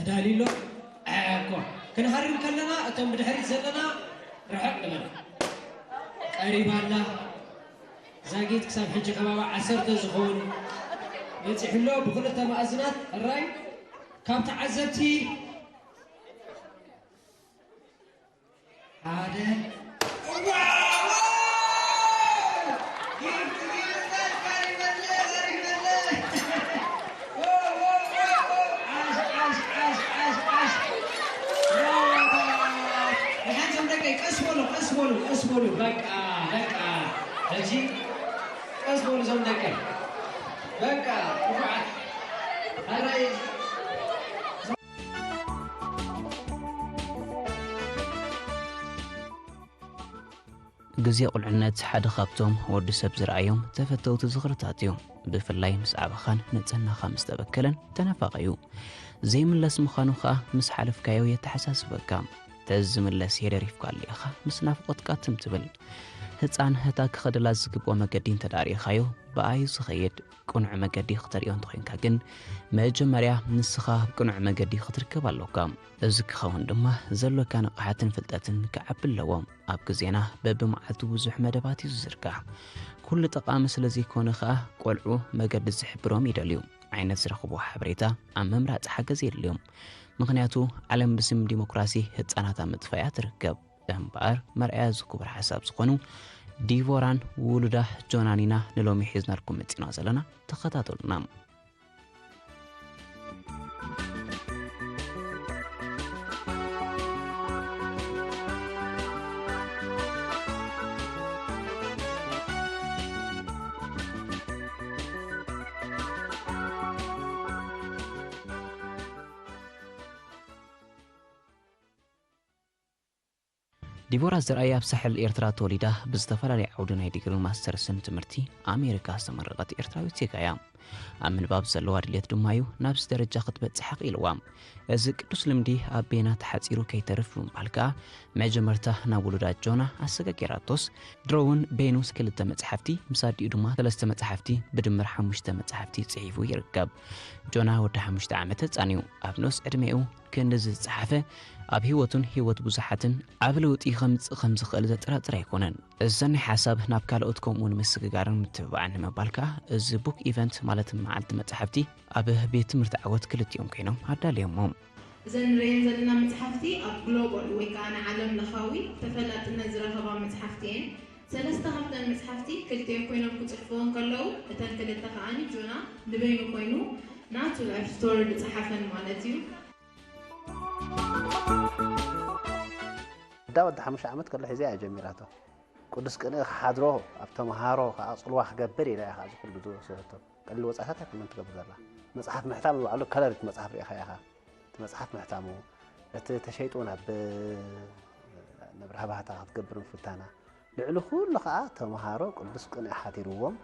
ተዳልዩ ኣሎ። ኣኮ ክንሃርም ከለና እቶም ብድሕሪት ዘለና ርሕቕ ንበል። ቀሪባ ኣላ። ዛጊት ክሳብ ሕጂ ከባቢ ዓሰርተ ዝኸውን በፂሑ ኣሎ። ብክልተ መኣዝናት ሕራይ ካብ ተዓዘብቲ ሓደ ቀስ በሉ፣ ቀስ በሉ፣ ቀስ በሉ። በቃ፣ በቃ። ሕጂ ቀስ በሉ ዞም ደቀይ። በቃ፣ ንፉዓት። ሕራይ። ግዜ ቁልዕነት ሓደ ካብቶም ወዲ ሰብ ዝረኣዮም ተፈተውቲ ዝኽርታት እዩ። ብፍላይ ምስ ዓበኻን ንጽህናኻ ምስ ተበከለን ተናፋቒ እዩ። ዘይምለስ ምዃኑ ኸኣ ምስ ሓለፍካዮ የተሓሳስበካ። ተዝምለስ የደሪፍካሉ ኢኻ ምስ ናፍቖትካ ትም ትብል። ህጻን እታ ክኸደላ ዝግብኦ መገዲ እንተ ደኣ ርኢኻዮ ብኣዩ ዝኸይድ ቅኑዕ መገዲ ክተርእዮ እንተኾይንካ ግን መጀመርያ ንስኻ ኣብ ቅኑዕ መገዲ ክትርከብ ኣሎካ። እዚ ክኸውን ድማ ዘሎካ ንቕሓትን ፍልጠትን ክዓቢ ኣለዎ። ኣብ ግዜና በብመዓልቱ ብዙሕ መደባት እዩ ዝዝርጋሕ። ኩሉ ጠቓሚ ስለ ዘይኮነ ኸኣ ቆልዑ መገዲ ዝሕብሮም ይደልዩ። ዓይነት ዝረኽብዎ ሓበሬታ ኣብ ምምራጽ ሓገዝ የድልዮም። ምኽንያቱ ዓለም ብስም ዲሞክራሲ ህጻናት ኣብ ምጥፋእያ ትርከብ። እምበኣር መርኣያ እዚ ክቡር ሓሳብ ዝኾኑ ዲቮራን ውሉዳ ጆናን ኢና ንሎሚ ሒዝናልኩም መጺና ዘለና። ተኸታተሉና። ዲቦራ ዘርኣይ ኣብ ሳሕል ኤርትራ ተወሊዳ ብዝተፈላለየ ዓውዲ ናይ ዲግሪን ማስተርስን ትምህርቲ ኣሜሪካ ዝተመረቐት ኤርትራዊት ዜጋ እያ። ኣብ ምንባብ ዘለዋ ድሌት ድማ እዩ ናብዚ ደረጃ ክትበጽሕ ኣኽኢልዋ። እዚ ቅዱስ ልምዲ ኣብ ቤና ተሓጺሩ ከይተርፍ ብምባል ከኣ መጀመርታ ናብ ውሉዳ ጆና ኣሰጋጊራቶስ፣ ድሮ እውን ቤኑስ ክልተ መጽሓፍቲ፣ ምስ ኣዲኡ ድማ ሰለስተ መጽሓፍቲ፣ ብድምር ሓሙሽተ መጽሓፍቲ ጽሒፉ ይርከብ። ጆና ወዲ ሓሙሽተ ዓመት ህጻን እዩ። ኣብ ንኡስ ዕድሜኡ ክንድዚ ዝጸሓፈ፣ ኣብ ህይወቱን ህይወት ብዙሓትን ዓቢ ለውጢ ከምጽእ ከም ዝኽእል ዘጠራጥር ኣይኮነን። እዚ ሰናይ ሓሳብ ናብ ካልኦት ከምኡ እውን ምስግጋርን ምትብባዕን ንምባል ከኣ፣ እዚ ቡክ ኢቨንት ማለት መዓልቲ መጻሕፍቲ ኣብ ቤት ትምህርቲ ዓወት ክልቲኦም ኮይኖም ኣዳልዮሞ። እዘን ንርእየን ዘለና መጽሓፍቲ ኣብ ግሎባል ወይ ከኣ ንዓለም ለኻዊ ተፈላጥነት ዝረኸባ መጽሓፍቲ እየን። ሰለስተ ካብተን መጽሓፍቲ ክልቲኦም ኮይኖም ክጽሕፍዎ እንከለዉ፣ እተን ክልተ ከኣ ጆና ንበይኑ ኮይኑ ናቱ ላይፍ ስቶሪ ዝጸሓፈን ማለት እዩ። ኣዳ ወዲ ሓሙሽተ ዓመት ከሎ ሒዘ እያ ጀሚራቶ። ቅዱስ ቅንኢ ክሓድሮ፣ ኣብ ተምሃሮ ከኣ ጽልዋ ክገብር ኢላ እያ ከኣ እዚ ኩሉ ዝወሰደቶ። ቀሊል ወጻኢታት ኣይኮነን ትገብር ዘላ። መጽሓፍ ምሕታም ንባዕሉ ከለር እቲ መጽሓፍ ርኢኻ ኢኻ። እቲ መጽሓፍ ምሕታሙ፣ እቲ ተሸይጡ ናብ፣ ናብ ብርሃ ባህታ ክትገብር ምፍታና። ልዕሊ ኩሉ ከኣ ተምሃሮ ቅዱስ ቅንኢ ሓዲርዎም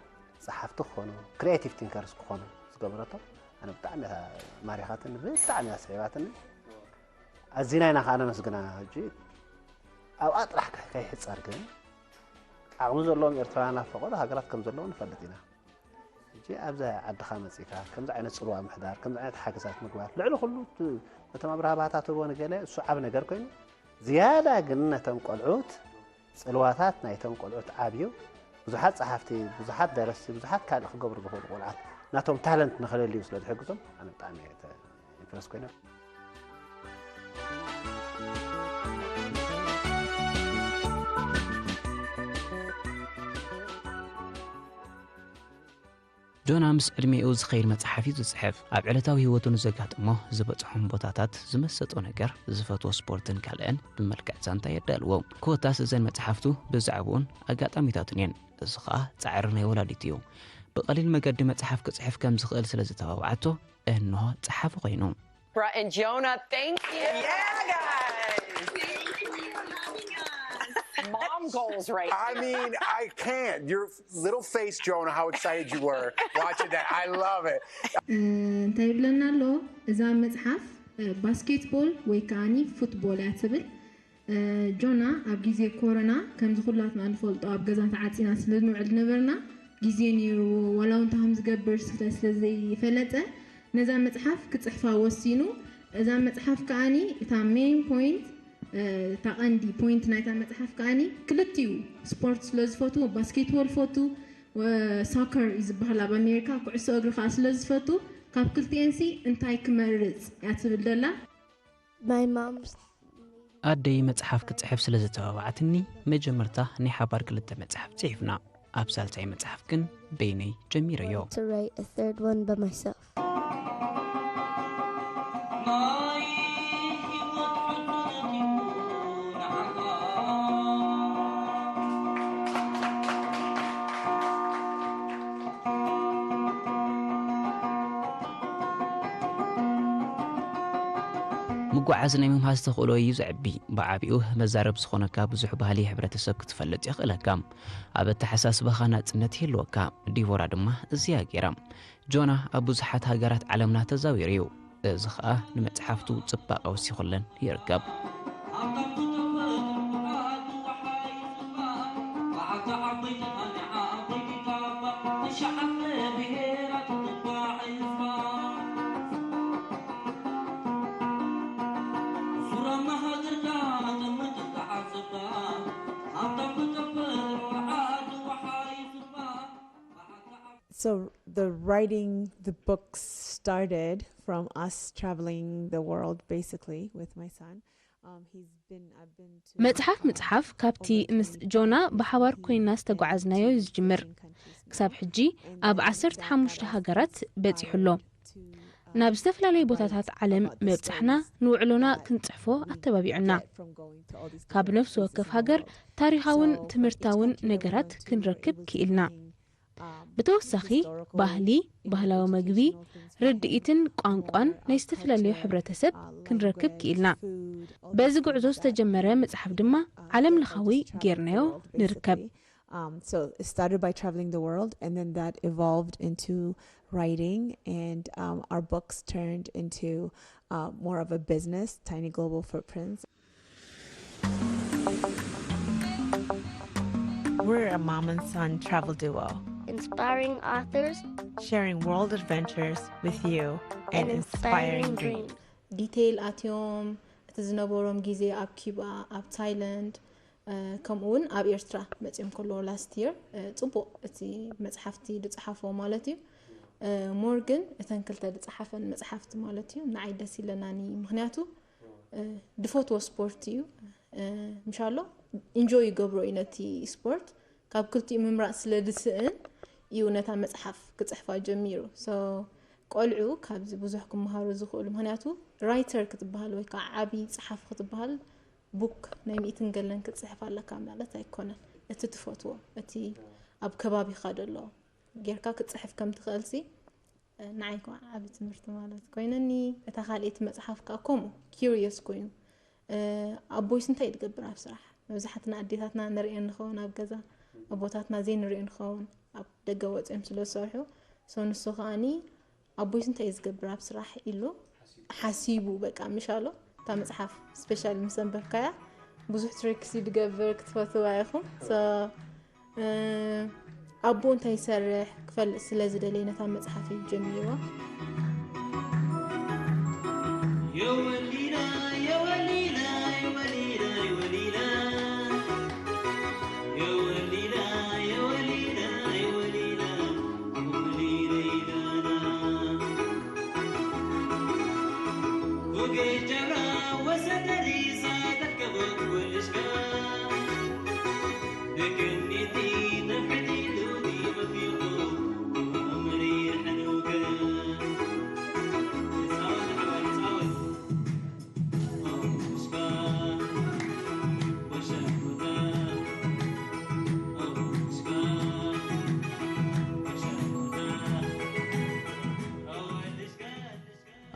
ጸሓፍቲ ክኾኑ፣ ክሪኤቲቭ ቲንከርስ ክኾኑ ዝገበረቶ ኣነ ብጣዕሚ እያ ማሪኻትኒ፣ ብጣዕሚ እያ ስሒባትኒ። ኣዚና ኢና ከኣ ነመስግና። ሕጂ ኣብኣ ጥራሕ ከ-፣ ከይሕጸር ግን ዓቕሚ ዘለዎም ኤርትራውያን ኣብ ፈቐዶ ሃገራት ከም ዘለዉ ንፈልጥ ኢና። ሕጂ ኣብዚ ዓድኻ መጺእካ ከምዚ ዓይነት ጽልዋ ምሕዳር፣ ከምዚ ዓይነት ሓገዛት ምግባር፣ ልዕሊ ኩሉ እቲ ነቶም ኣብርሃ ባህታ ትህቦ ንገለ እሱ ዓቢ ነገር ኮይኑ፣ ዝያዳ ግን ነቶም ቆልዑት ጽልዋታት ናይቶም ቆልዑት ዓብዩ ብዙሓት ጸሓፍቲ፣ ብዙሓት ደረስቲ፣ ብዙሓት ካልእ ክገብሩ ዝኽእሉ ቆልዓት ናቶም ታለንት ንኽለልዩ ስለ ዝሕግዞም ኣነ ብጣዕሚ እየ ተ-፣ ኢምፕረስ ኮይነ። ጆና ምስ ዕድሜኡ ዝኸይድ መጽሓፍ እዩ ዝጽሕፍ። ኣብ ዕለታዊ ህይወቱ ንዘጋጥሞ ዝበጽሖም ቦታታት፣ ዝመሰጦ ነገር፣ ዝፈትዎ ስፖርትን ካልእን ብመልክዕ ዛንታ የዳልዎ። ኮታስ እዘን መጽሓፍቱ ብዛዕባኡን ኣጋጣሚታቱን እየን። እዚ ኸኣ ጻዕሪ ናይ ወላዲቱ እዩ። ብቐሊል መገዲ መጽሓፍ ክጽሕፍ ከም ዝኽእል ስለ ዝተባብዓቶ፣ እንሆ ጸሓፊ ኮይኑ። Bra- and Jonah, thank you. Yeah, guys. Thank you for having us. Mom goals right I there. Mean, I can't. Your little face, Jonah, how excited you were watching that. I love it. እ፣ እንታይ ይብለና ኣሎ? እዛ መጽሓፍ፣ እ፣ ባስኬትቦል ወይ ከኣኒ ፉትቦል እያ ትብል። እ፣ ጆና ኣብ ግዜ ኮሮና ከምዚ ኩላትና ንፈልጦ ኣብ ገዛ ተዓጺና ስለ ንውዕል ነበርና፣ ግዜ ነይርዎ ዋላ እውን እንታይ ከም ዝገብር ስለ፣ ስለ ዘይፈለጠ ነዛ መጽሓፍ ክጽሕፋ ወሲኑ። እዛ መጽሓፍ ከኣኒ እታ ሜን ፖይንት፣ እታ ቀንዲ ፖይንት ናይታ መጽሓፍ ከኣኒ ክልቲኡ ስፖርት ስለ ዝፈቱ፣ ባስኬትቦል ፈቱ፣ ሳከር እዩ ዝበሃል ኣብ ኣሜሪካ፣ ኩዕሶ እግሪ ከዓ ስለ ዝፈቱ፣ ካብ ክልቲኤንሲ እንታይ ክመርጽ እያ ትብል ደላ። My mom's ኣደይ መጽሓፍ ክጽሕፍ ስለ ዝተባባዓትኒ፣ መጀመርታ ናይ ሓባር ክልተ መጽሓፍ ጽሒፍና። ኣብ ሳልሳይ መጽሓፍ ግን በይነይ ጀሚረዮ። To write a third one by myself. ምጉዓዝ ናይ ምምሃዝ ተኽእሎ እዩ ዘዕቢ። ብዓቢኡ መዛረብ ዝኾነካ ብዙሕ ባህሊ ሕብረተሰብ ክትፈልጥ የኽእለካ። ኣብ ኣተሓሳስባኻ ናጽነት ይህልወካ። ዲቦራ ድማ እዚያ ገይራ። ጆና ኣብ ብዙሓት ሃገራት ዓለምና ተዛዊሩ እዩ። እዚ ኸኣ ንመጽሓፍቱ ጽባቐ ወሲኹለን ይርከብ። So the writing the books started from us traveling the world basically with my son. Um, he's been, I've been to, መጽሓፍ ምጽሓፍ ካብቲ ምስ ጆና ብሓባር ኮይና ዝተጓዓዝናዮ እዩ ዝጅምር። ክሳብ ሕጂ ኣብ ዓሰርተ ሓሙሽተ ሃገራት በጺሑ ኣሎ። ናብ ዝተፈላለዩ ቦታታት ዓለም መብጻሕና ንውዕሎና ክንጽሕፎ ኣተባቢዑና። ካብ ነፍሲ ወከፍ ሃገር ታሪኻውን ትምህርታውን ነገራት ክንረክብ ክኢልና። ብተወሳኺ ባህሊ፣ ባህላዊ መግቢ፣ ርድኢትን ቋንቋን ናይ ዝተፈላለዩ ሕብረተሰብ ክንረክብ ክኢልና። በዚ ጉዕዞ ዝተጀመረ መጽሓፍ ድማ ዓለም ለኻዊ ጌርናዮ ንርከብ። Um, so it started by traveling the world, and then that evolved into writing, and um, our books turned into uh, more of a business, Tiny Global Footprints. We're a mom and son travel duo, Inspiring authors sharing world adventures with you and inspiring dreams. ዲቴይል ኣትዮም፣ እቲ ዝነበሮም ግዜ ኣብ ኪባ፣ ኣብ ታይላንድ፣ ከምኡ እውን ኣብ ኤርትራ መፅዮም ከለዎ ላስት የር። ፅቡቕ እቲ መፅሓፍቲ ዝፀሓፎ ማለት እዩ። ሞር ግን እተን ክልተ ዝፀሓፈን መፅሓፍቲ ማለት እዩ ንዓይ ደስ ኢለናኒ። ምክንያቱ ዝፈትዎ ስፖርት እዩ። ምሻሎ ኢንጆይ ይገብሮ እዩ ነቲ ስፖርት። ካብ ክልቲኡ ምምራፅ ስለ ዝስእን እዩ ነታ መፅሓፍ ክፅሕፋ ጀሚሩ። ሶ ቆልዑ ካብዚ ብዙሕ ክመሃሩ ዝኽእሉ። ምክንያቱ ራይተር ክትበሃል ወይ ከዓ ዓብዪ ፀሓፊ ክትበሃል ቡክ ናይ ሚእትን ገለን ክትፅሕፍ ኣለካ ማለት ኣይኮነን። እቲ ትፈትዎ፣ እቲ ኣብ ከባቢኻ ዘሎ ጌርካ ክትፅሕፍ ከም ትኽእልሲ ንዓይ ከዓ ዓብዪ ትምህርቲ ማለት ኮይነኒ። እታ ካልኣይቲ መፅሓፍ ከዓ ከምኡ ኪሪየስ ኮይኑ ኣቦይስ እንታይ እዩ ዝገብር ኣብ ስራሕ? መብዛሕትና ኣዴታትና ንሪኤን ንኸውን ኣብ ገዛ፣ ኣቦታትና ዘይንሪኦ ንኸውን ኣብ ደገ ወፂኦም ስለ ዝሰርሑ። ሶ ንሱ ከዓኒ ኣቦይስ እንታይ እዩ ዝገብር ኣብ ስራሕ ኢሉ ሓሲቡ በቃ ምሻሎ እታ መፅሓፍ ስፔሻል ምስ ኣንበብካያ ብዙሕ ትሪክስ እዩ ዝገብር ክትፈትዋ ኢኹም። ሶ ኣቦ እንታይ ይሰርሕ ክፈልጥ ስለ ዝደለየ ነታ መፅሓፍ እዩ ጀሚርዋ።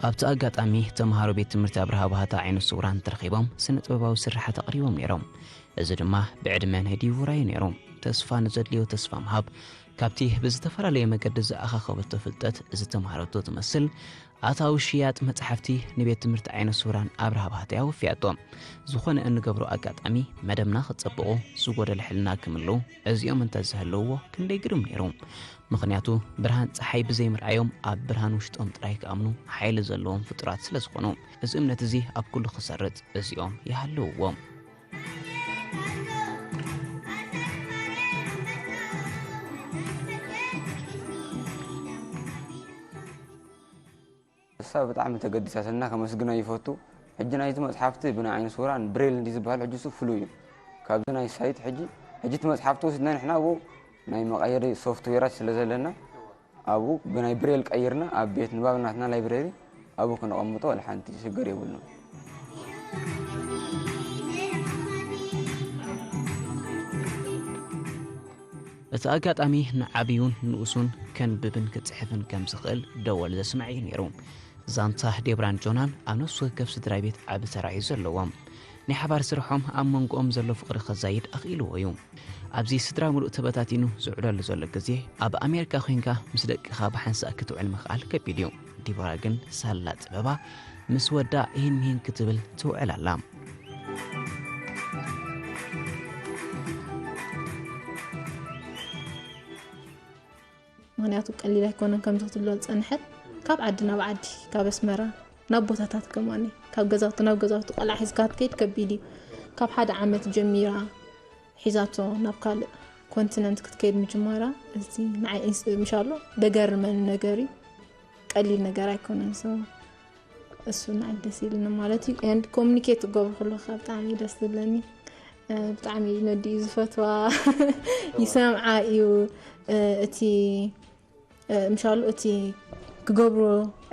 ኣብቲ ኣጋጣሚ ተምሃሮ ቤት ትምህርቲ ኣብርሃ ባህታ ዓይነ ስውራን ተረኺቦም ስነ ጥበባዊ ስርሓት ኣቕሪቦም ነይሮም። እዚ ድማ ብዕድመ ናይ ዲቮራ እዩ ነይሩ። ተስፋ ንዘድልዮ ተስፋ ምሃብ፣ ካብቲ ብዝተፈላለየ መገዲ ዝኣኻኸበቶ ፍልጠት ዝተምሃረቶ ትመስል፣ ኣታዊ ሽያጥ መጻሕፍቲ ንቤት ትምህርቲ ዓይነ ስውራን ኣብርሃ ባህታ ኣወፊያቶ። ዝኾነ እንገብሮ ኣጋጣሚ መደብና ክጸብቑ፣ ዝጎደለ ሕልና ክምልኡ፣ እዚኦም እንተዝህልውዎ ክንደይ ግርም ነይሩ። ምኽንያቱ ብርሃን ጸሓይ ብዘይምርኣዮም ኣብ ብርሃን ውሽጦም ጥራይ ክኣምኑ ሓይሊ ዘለዎም ፍጡራት ስለ ዝኾኑ፣ እዚ እምነት እዚ ኣብ ኩሉ ክሰርጽ እዚኦም ይሃልውዎም። እሳ ብጣዕሚ ተገዲሳትና ከመስግና ይፈቱ። ሕጂ ናይዚ መፅሓፍቲ ብናይ ዓይነ ስውራን ብሬል እንዲ ዝበሃል ሕጂ እሱ ፍሉይ እዩ። ካብዚ ናይ ሳይት ሕጂ ሕጂ እቲ መፅሓፍቲ ወሲድና ንሕና ኣብኡ ናይ መቐየሪ ሶፍትዌራት ስለ ዘለና ኣብኡ ብናይ ብሬል ቀይርና ኣብ ቤት ንባብ ናትና ላይብረሪ ኣብኡ ክነቐምጦ ዋላ ሓንቲ ሽግር የብሉን። እቲ ኣጋጣሚ ንዓብዩን ንኡሱን ከንብብን ክጽሕፍን ከም ዝኽእል ደወል ዘስምዕ እዩ ነይሩ። ዛንታ ዴብራን ጆናን ኣብ ነፍሲ ወከፍ ስድራ ቤት ዓቢ ተራ እዩ ዘለዎም። ናይ ሓባር ስርሖም ኣብ መንጎኦም ዘሎ ፍቕሪ ከዛይድ ኣኽኢልዎ እዩ። ኣብዚ ስድራ ምሉእ ተበታቲኑ ዝውዕለሉ ዘሎ ግዜ፣ ኣብ ኣሜሪካ ኮይንካ ምስ ደቅኻ ብሓንሳእ ክትውዕል ምኽኣል ከቢድ እዩ። ዲቦራ ግን ሳላ ጥበባ ምስ ወዳ ይህን ምሂን ክትብል ትውዕል ኣላ። ምኽንያቱ ቀሊል ኣይኮነን ከምዚ ክትብሎ ዝጸንሐት። ካብ ዓዲ ናብ ዓዲ፣ ካብ ኣስመራ ናብ ቦታታት ከማኒ፣ ካብ ገዛውቲ ናብ ገዛውቲ ቆልዓ ሒዝካ ክትከይድ ከቢድ እዩ። ካብ ሓደ ዓመት ጀሚራ ሒዛቶ ናብ ካልእ ኮንቲነንት ክትከይድ ምጅማራ፣ እዚ ንዓይ ኢንስ-፣ ምሻሎ ደገርመኒ ነገር እዩ። ቀሊል ነገር ኣይኮነን። So እሱ ንዓይ ደስ ኢሉኒ ማለት እዩ። And ኮሙኒኬት ክገብሩ ከለኹ ከዓ ብጣዕሚ እዩ ደስ ዝብለኒ። እ፣ ብጣዕሚ እዩ ነዲኡ ዝፈትዋ፣ ይሰምዓ እዩ። እ፣ እቲ፣ እ፣ ምሻሉ እቲ ክገብሮ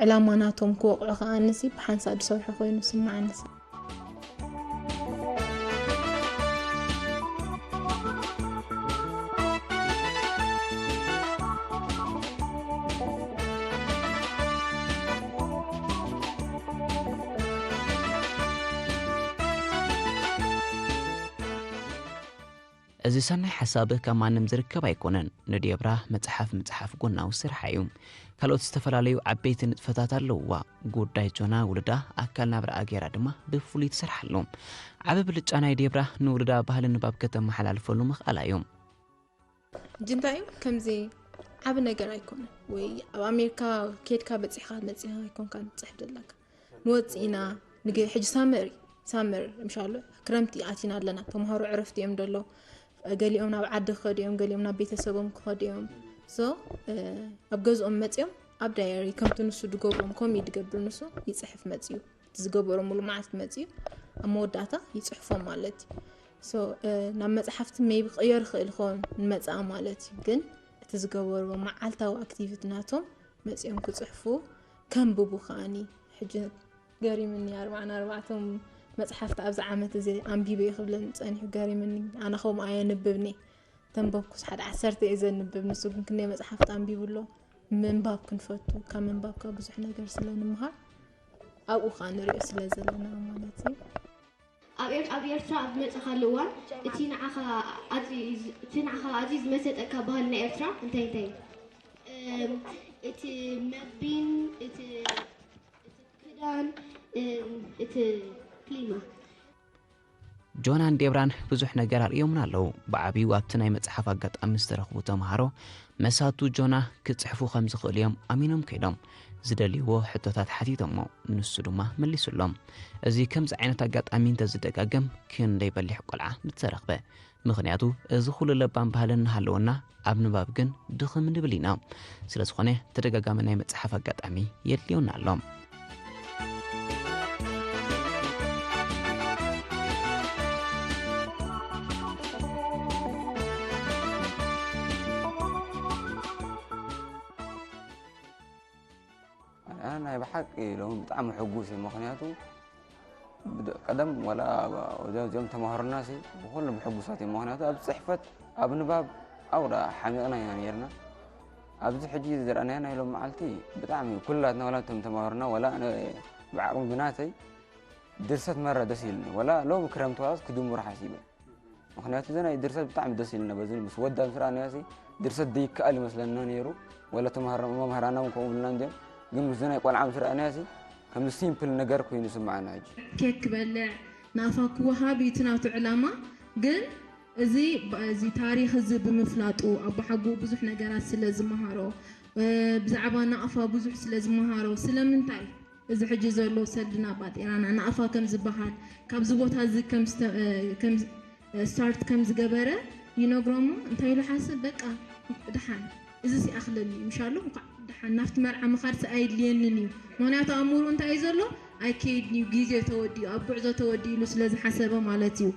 ዕላማ ናቶም ክወቕዑ ከዓ ንሲ ብሓንሳእ ዝሰርሑ ኮይኑ ስምዓኒ። እዚ ሰናይ ሓሳብ ካብ ማንም ዝርከብ ኣይኮነን። ንዴብራ መጽሓፍ ምጽሓፍ ጎናዊ ስርሓ እዩ። ካልኦት ዝተፈላለዩ ዓበይቲ ንጥፈታት ኣለውዋ። ጉዳይ ጆና ውልዳ ኣካል ናብራኣ ገይራ ድማ ብፍሉይ ትሰርሓሉ። ዓቢ ብልጫ ናይ ዴብራ ንውልዳ ባህሊ ንባብ ከተመሓላልፈሉ ምኽኣላ እዩ። ሕጂ እንታይ እዩ ከምዚ ዓቢ ነገር ኣይኮነን፣ ወይ ኣብ ኣሜሪካ ኬድካ በጺሕካ መጺኻ ኣይኮንካ ትጽሕፍ ዘለካ። ንወጽእ ኢና ንገ-፣ ሕጂ ሳመር እዩ፣ ሳመር ምሻሎ ክረምቲ ኣቲና ኣለና። ተምሃሮ ዕረፍቲ እዮም ደሎ፣ ገሊኦም ናብ ዓዲ ክኸዱ እዮም፣ ገሊኦም ናብ ቤተሰቦም ክኸዱ እዮም። So ኣብ ገዝኦም መጺኦም ኣብ ዳየሪ ከምቲ ንሱ ድገብሮም ከምኡ እዩ ድገብር። ንሱ ይጽሕፍ መጺኡ፣ እቲ ዝገበሮ ሙሉ መዓልቲ መጺኡ ኣብ መወዳእታ ይጽሕፎ ማለት እዩ። So ናብ መጽሓፍቲ maybe ክቕየር ይኽእል ይኸውን ንመጽኣ ማለት እዩ። ግን እቲ ዝገበርዎ መዓልታዊ ኣክቲቪቲ ናቶም መጺኦም ክጽሕፉ ከንብቡ ከኣኒ። ሕጂ ገሪምኒ፣ ኣርባዓን ኣርባዕተን መጽሓፍቲ ኣብዚ ዓመት እዚ ኣንቢበ ክብለኒ ጸኒሑ ገሪምኒ። ኣነ ከምኡ ኣየንብብኒ። ተንበብኩስ ሓደ ዓሰርተ እየ ዘንብብ። ንሱ ግን ክንደይ መጽሓፍቲ ኣንቢቡ ኣሎ። ምንባብ ክንፈቱ፣ ካብ ምንባብ ካብ ብዙሕ ነገር ስለ ንምሃር ኣብኡ ከኣ ንሪኦ ስለ ዘለና ማለት እዩ። ኣብ ኤር- ኣብ ኤርትራ ኣብ ዝመጻኻሉ እዋን እቲ ንዓኻ ኣዝዩ እቲ ንዓኻ ኣዝዩ ዝመሰጠካ ባህሊ ናይ ኤርትራ እንታይ እንታይ እዩ? እም፣ እቲ መግቢን እቲ እቲ ክዳን እም፣ እቲ ክሊማ ጆናን ዴብራን ብዙሕ ነገር ኣርእዮምና ኣለዉ። ብዓብዩ ኣብቲ ናይ መጽሓፍ ኣጋጣሚ ዝተረኽቡ ተምሃሮ መሳቱ ጆና ክጽሕፉ ከም ዝኽእሉ እዮም ኣሚኖም ከይዶም። ዝደልይዎ ሕቶታት ሓቲቶሞ፣ ንሱ ድማ መሊሱሎም። እዚ ከምዚ ዓይነት ኣጋጣሚ እንተዝደጋገም ክንደይ በሊሕ ቆልዓ ምተረኽበ። ምኽንያቱ እዚ ኩሉ ለባም ባህሊ እናሃለወና ኣብ ንባብ ግን ድኽም ንብል ኢና። ስለዝኾነ ተደጋጋሚ ናይ ምጽሓፍ ኣጋጣሚ የድልዮና ኣሎ። ኣነ ናይ ብሓቂ ሎሚ ብጣዕሚ ሕጉስ እየ። ምኽንያቱ ብድ- ቀደም ዋላ ኣብ- እዚኦም እዚኦም ተማሃሮና ሲ ብኹሎም ሕጉሳት እዮም። ምኽንያቱ ኣብ ፅሕፈት ኣብ ንባብ ኣብኡ ደኣ ሓሚቕና ኢና ነይርና። ኣብዚ ሕጂ ዝረኣናዮ ናይ ሎም መዓልቲ ብጣዕሚ ኩላትና ዋላ እቶም ተማሃሮና ዋላ ኣነ ብዓቕሚ ብናተይ ድርሰት መራ ደስ ኢሉኒ። ዋላ ሎም ክረምቲ ዋላስ ክድምሩ ሓሲበ ምክንያቱ እዚ ናይ ድርሰት ብጣዕሚ ደስ ኢልና በዚ ምስ ወዳም ስራ ነያሲ ድርሰት ዘይከኣል ይመስለና ነይሩ። ወላ ተማሃሮ መምህራና እውን ከምኡ ብልና እንዲም ግን ምስ ናይ ቆልዓ ምስ ረኣናያሲ ከምዚ ሲምፕል ነገር ኮይኑ ስምዓና ሕጂ። ኬክ ክበልዕ ናፋ ክወሃብ እዩ እቲ ናቱ ዕላማ። ግን እዚ እዚ ታሪኽ እዚ ብምፍላጡ ኣቦሓጎኡ ብዙሕ ነገራት ስለ ዝመሃሮ፣ ብዛዕባ ናቕፋ ብዙሕ ስለ ዝመሃሮ፣ ስለምንታይ እዚ ሕጂ ዘሎ ሰልድና ባጤራና ናቕፋ ከም ዝበሃል ካብዚ ቦታ እዚ ከም ስታርት ከም ዝገበረ ይነግሮሞ። እንታይ ኢሉ ሓስብ በቃ ደሓን እዚ ሲኣኽለኒ ምሻሉ እንኳዕ ደሓን ናብቲ መርዓ ምኻድ ኣየድልየንን እዩ። ምክንያቱ ኣእምሩ እንታይ እዩ ዘሎ ኣይከይድን እዩ፣ ግዜ ተወዲኡ ኣብ ጉዕዞ ተወዲኡ ኢሉ ስለ ዝሓሰበ ማለት እዩ።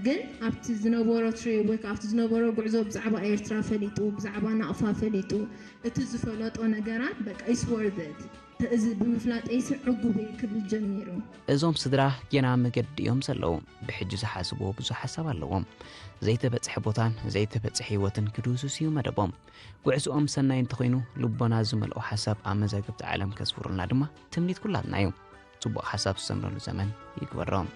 ግን ኣብቲ ዝነበሮ ትሪፕ ወይ ኣብቲ ዝነበሮ ጉዕዞ ብዛዕባ ኤርትራ ፈሊጡ፣ ብዛዕባ ናቕፋ ፈሊጡ፣ እቲ ዝፈለጦ ነገራት በቃ is worth it፣ እዚ ብምፍላጠይሲ ዕጉብ እየ ክብል ጀሚሩ። እዞም ስድራ ጌና መገዲ እዮም ዘለዉ። ብሕጂ ዝሓስብዎ ብዙሕ ሓሳብ ኣለዎም። ዘይተበፅሐ ቦታን ዘይተበፅሐ ህይወትን ክድህስስ እዩ መደቦም። ጉዕዝኦም ሰናይ እንተኾይኑ ልቦና ዝመልኦ ሓሳብ ኣብ መዛግብቲ ዓለም ከስፍሩልና ድማ ትምኒት ኩላትና እዩ። ፅቡቕ ሓሳብ ዝሰምረሉ ዘመን ይግበሮም።